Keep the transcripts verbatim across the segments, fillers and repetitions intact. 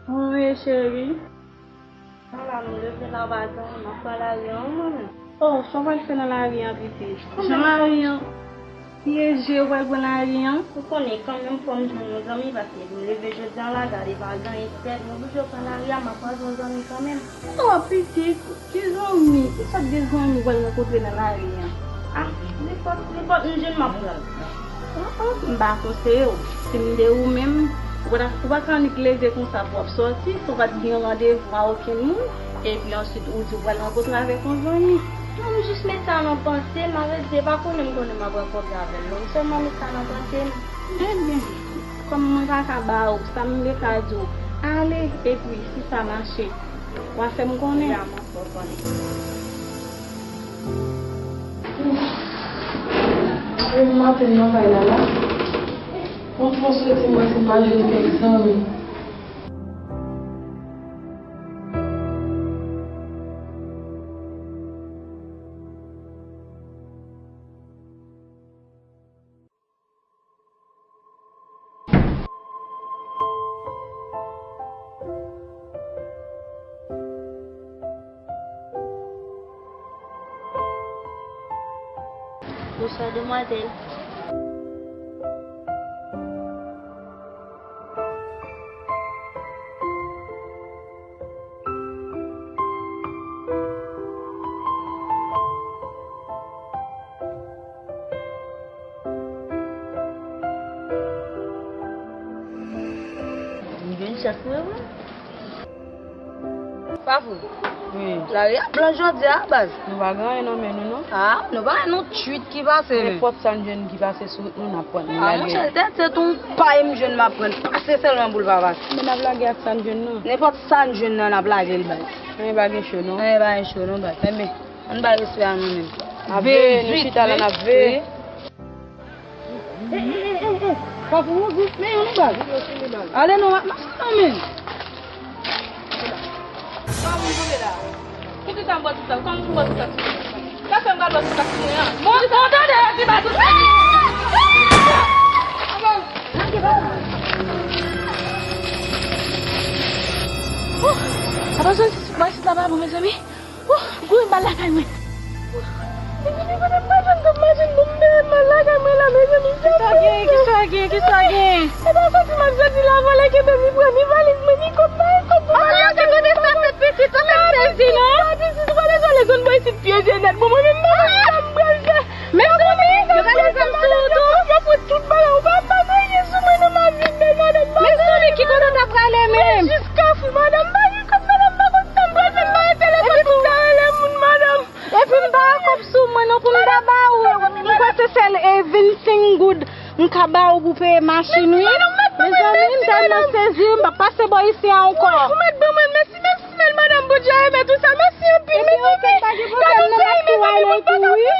Wi, cheri. Ala, nou leve la, w pa gen anyen, m ap pran lari an, wi, mwen menm. Oh, sa w pral fè nan lari an, pitit? Jan lari an pyeje, w pral pran lari an? Ou konnen, kanmenm, fò m jwenn yon zanmi, paske m leve jodi a la, gade, pa gen anyen ki fèt, m oblije pran lari a, m ap kwaze yon zanmi kanmenm. Oh, pitit, ki zanmi? Ki sòt de zanmi w pral rankontre nan lari an? Ah, nenpòt, nenpòt moun jwenn m ap pran l. Oh, oh, m pa konseye w. Si m te ou menm, ou pa ta, ou pa ka annik leve konsa pou w ap sòti, si w pa t gen randevou a okenn moun, epi answit ou di w pral rankontre avèk yon zanmi. Non, m jis met sa nan panse m, avèdi, e pa konnen m konnen m ap rankontre avè l non, m sèlman met sa nan panse m. Ebyen, kòm mwen pa ka ba ou sa m te ka di w, ale, epi si sa mache, w a fè m konnen. Ya, m a fè w konnen. Ouf. Depi maten nan kay la la. Mwen fò soti, mwen se pa jwenn kèk zanmi. Bonswa, demwazèl. M jwenn chans mwen, wi. Pa vre? Wi. Lari a blanch jodi a, baz. Nou pa gen anyen nan men nou, non. Ah, nou pa gen yon twit ki pase, men. Nenpòt sa n jwenn ki pase sou wout nou, n ap pran l, n lage l. Ah, monchè, tèt se tou pay m jwenn, m ap pran l. Pase sèlman pou l pa pase. Men n ap lage ak sa n jwenn nan. Nenpòt sa n jwenn nan, n ap lage l, baz. Anyen pa gen cho, non. Anyen pa gen cho, non, baz. Enben, ann bay respè a nou menm. N ap veye, nou chita la, n ap veye. Wi. Eh, eh, eh, eh, eh. Kafou, men yon bal. Ale non, m ap mache non, men. Sa moun tonbe la. Poukisa m bò tout sa? Kòman pou m bò tout sa sou mwen? Sa fè m pral bò tout sa sou mwen an? Bon, bon, tande, epi ba tout sa. Oh, apa sa, si, si, si, pa bon, mezanmi. Wouh, m kouri m al lakay mwen. Mezanmi, kote m pral jwenn kòb machin pou m peye mal lakay mwen la, mezanmi? Kisa gen, kisa gen, kisa gen? E pa soti m ap soti la, vòlè kenbe m, li pran ni valiz mwen, ni kòb mwen, kòb pou m al lakay mwen. Ah, gade sa fèt pitit, sa fè m sezi, non? Pitit, ou pa bezwen ale zòn bò isit pyeje nèt. Bon, mwen menm, m pa konn sa m pral fè. Mezanmi, yo gade zam sou ou tou. Yo fout tout bagay, ou pa, pa gen anyen sou mwen nan mavi m, bèl madanm. Mezanmi, ki kote w t ap prale menm? Mwen jis Kafou, madanm, m pa gen kòb, madanm, m pa konn sa m pral fè, m pa gen telefòn pou m ta rele moun, madanm. Epi m pa gen kòb sou mwen non pou m ta ba ou. M kwè se sèl, eh, vennsenk goud m ka ba ou pou peye machin, wi. Mezanmi, m tèlman sezi, m p ap pase bò isi a ankò. Ou mèt ban mwen, mèsi, mèsi, bèl madanm, Bondye a remèt ou sa, mèsi anpil, mèsi. Epi, ok, pa gen pwoblèm, non, m ap tou ale tou, wi.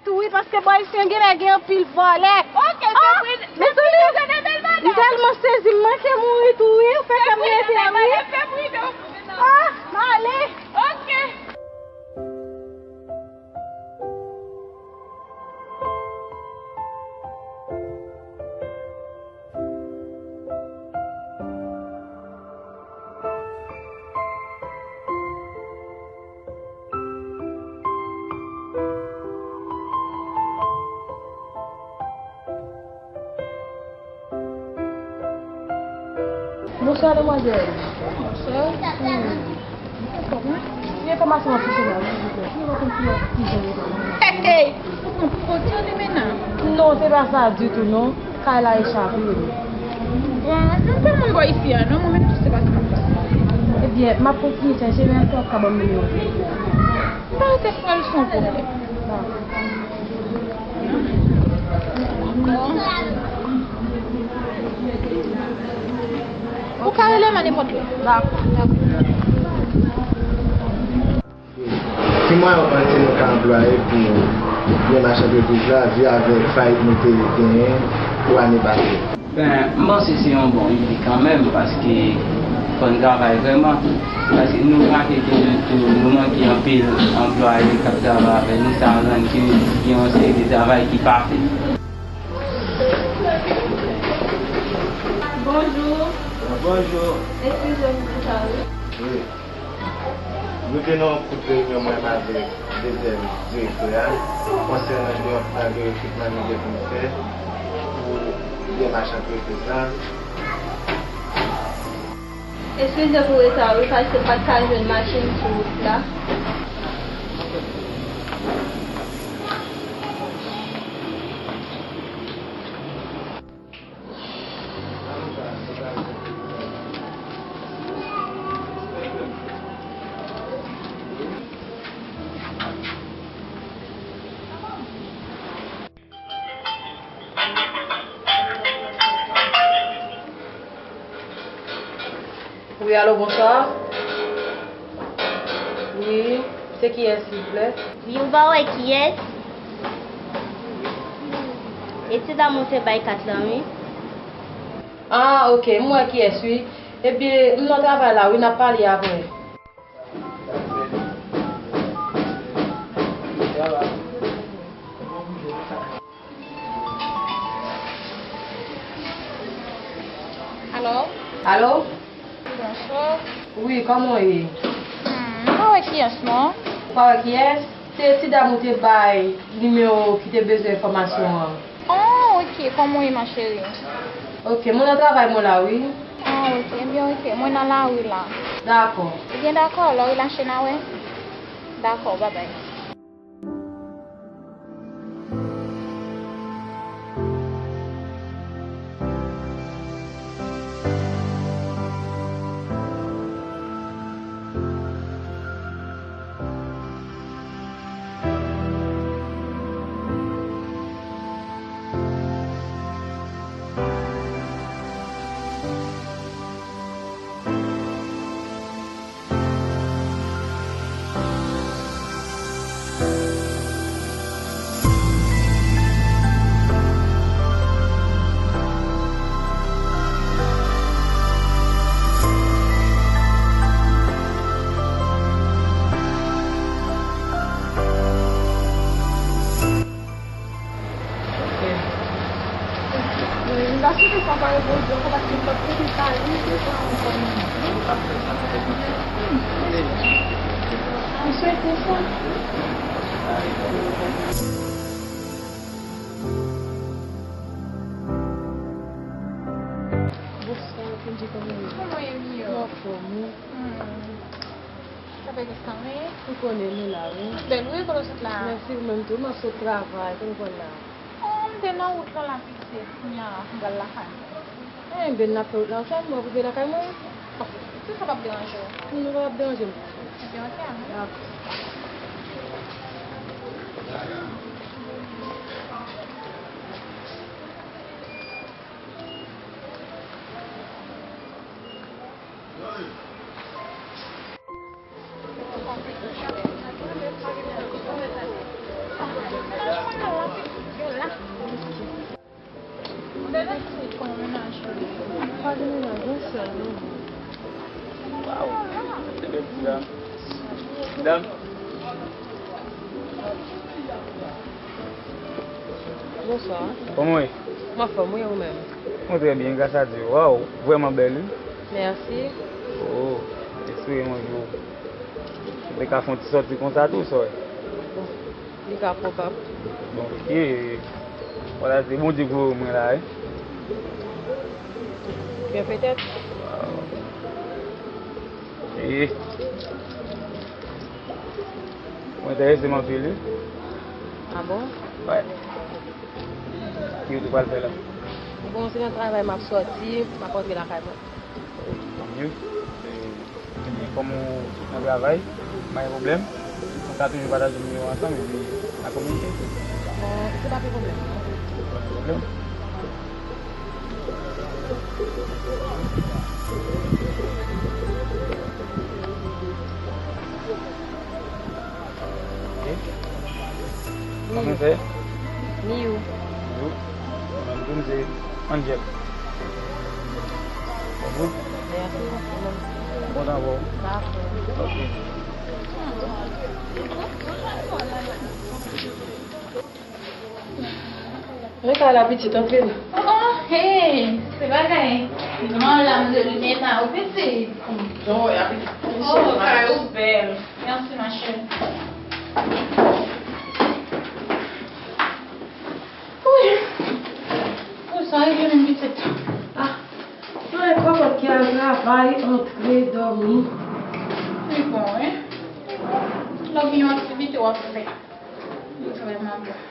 Tou, wi, paske bò isi a genlè gen anpil vòlè. Ok, se vre. Mezanmi, m tèlman sezi, m manke mouri tou, wi. Ou fè kè m rete a, wi. Ah, m ale. Ok. Bonswa, demwazèl. Bonswa. Wi. Yon enfòmasyon ap touche la, silvouplè. Pou nou konn ki, ki jan yo pran. Hey, hey. Ou pran pou kont yo, li menm nan? Non, se pa sa ditou, non. Kay la echape. Bon, m pa moun bò isi a, non, mwen menm tou se pa sa m ap fè. Ebyen, m ap kontinye chèche, men èske w ap ka ban m nimewo w? Pa enkyèt, frè, l son pwoblèm. Dakò. Ou ka rele m a nenpòt lè. Dakò. Ki mwayen w panse nou ka anplwaye pou byen mache antrepriz la, vi avèk fayit nou te genyen pou ane pase? Ben, m panse se yon bon ide kanmenm, paske fò n travay vrèman. Paske nou make tou, tou, nou manke anpil anplwaye k ap travay avè nou, sa rann ke gen yon seri de travay ki pa fèt. Bonjou. Bonjou. Eskize m pou sa, wi. Wi. Nou te nan yon kout reyinyon, mwen menm avèk dezyèm direktè a, konsènan de yon plan de rekritman nou gen pou n fè pou demach antrepriz la. Eskize pou reta, wi, paske m pa t ka jwenn machin sou wout la. Wi, alo, bonswa. Wi, se kiyès, silvouplè? Wi, ou pa wè kiyès? E ti dam ou te bay kat lan, wi. Ah, ok, m wè kiyès, wi. Ebyen, m nan travay la, wi, n ap pale apre. Alo? Alo? Bonswa. Wi, kòman w ye? Hmm, m pa wè kiyès, non. Ou pa wè kiyès? Se ti dam ou te bay nimewo ki te bezwen enfòmasyon an. Oh, ok. Kòman w ye, ma chérie? Ok, mwen nan travay mwen la, wi. Ah, ok. Ebyen, ok. Mwen nan lari la. Dakò. Ebyen, dakò. Lè w relache, n a wè. Dakò, babay. Bonswa, Kenji, kòman w ye? Kòman w ye, Mio? Mwen anfòm, wi. Hmm. Sa fè desann, wi. Ou konnen nou la, wi. Bèl, wi, kote w sot la? Mèsi, ou menm tou. M ap sot travay, kote w konn la? Oh, m te nan wout lan la, pitit. Kounye a, m pral lakay mwen. Enben, n ap fè wout la ansanm, mwen pou rive lakay mwen. Bon, si sa p ap deranje w. Non, non, pa ap deranje m. Ebyen, ok, alò. Dakò. Waw, se bèl ti dam. Dam. Bonswa. Kòman w ye? M anfòm, wi, ou menm? Mwen trè byen, gras a Dye. Waw, vrèman bèl, wi. Mèsi. Oh, espere yon jou ou te ka fè yon ti sòti konsa tou, sa w wè. Bon, li ka pwobab. Bon, ok. Vwala, se Bondye ki voye w mwen la, wi. Byen petèt. Waw. E, ou enterese m anpil, wi. Ah bon? Wè. Ki ou te pral fè la? Bon, se nan travay m ap sòti, m ap rantre lakay mwen. Tant mieux. E, ebyen, kòm ou nan travay, pa gen pwoblèm. Nou ka toujou pataje nimewo ansanm epi n a kominike. Bon, se pa gen pwoblèm. Pa gen pwoblèm. Ok. Kòman w fè? Miyou. Miyou. Mwen menm tou, m se Angel. Bonjou. Mèsi, mwen menm. Mwen kontan wè w. Dakò. Ok. Mwen ka la pitit, antre la. Oh, oh, hey, se bagay. Non, la m de linena ou pitit. Non, y ap. Oh, kay ou bèl. Mèsi, ma chère. Wi. Pou sa rive menm pitit. Ah. Mwen konprann ki al travay, antre, dòmi. Li bon, wi. Lè w gen yon aktivite w ap fè. Li vrèman bon.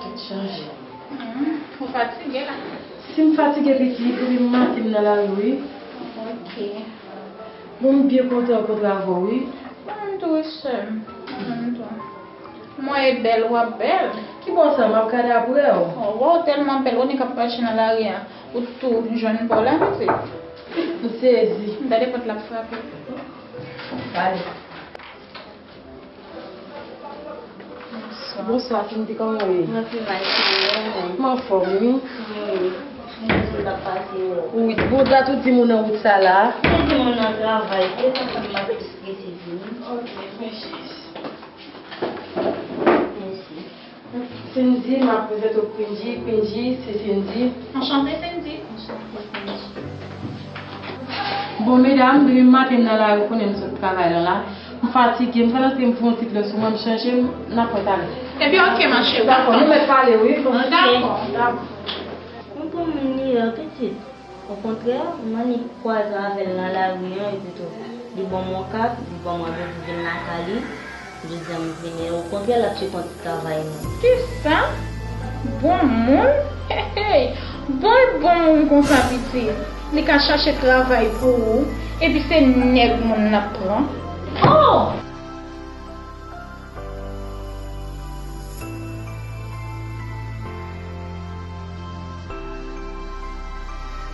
Tèt chaje. Hmm, ou fatige la? Si m fatige, pitit, depi maten m nan lari, wi. Ok. Bon, m byen kontan rankontre avè w, wi. Mwen menm tou, wi, sè m. Mwen menm tou. Mwen e bèl, w ap bèl. Ki bò sa? M ap gade apre w. Oh, w tèlman bèl, ou ni k ap mache nan lari a. Ou tou jwenn pa w la, pitit. M sezi. Gade pòt la ap frape. Ale. Bonswa, Cindy, kòman w ye? Mwen pi mal, Cindy, ou menm? M anfòm, wi. Wi. Mwen di w t ap pase wè w. Wi, bon, dat ou di m ou nan wout sa la. Mwen di m ou nan travay, se konsa m pa t plis prese vini. Ok, mèsi. Mèsi. Cindy, m ap prezante w Quingy. Quingy, se Cindy. Anchante, Cindy. Anchante, Cindy. Bon, medam, depi maten m nan lari, ou konnen m sot travay lan la. M fatige, m fè rantre m fè yon ti plen sou mwen, m chanje, m, n ap wè talè. Ebyen, ok, ma chérie. Dakò, nou mèt pale, wi. Dakò. Dakò. Ou bon moun li ye, pitit. Okontrè, m annik kwaze avè l nan lari an, epi tou, li ban m yon kat, li ban m randevou vin lakay li. Jodi a m vini, okontrè, l ap chèche yon ti travay menm. Kisa? Bon moun? Hey, hey! Bon l bon moun konsa, pitit. Li ka chache travay pou ou, epi se nèg moun l ap pran. Oh!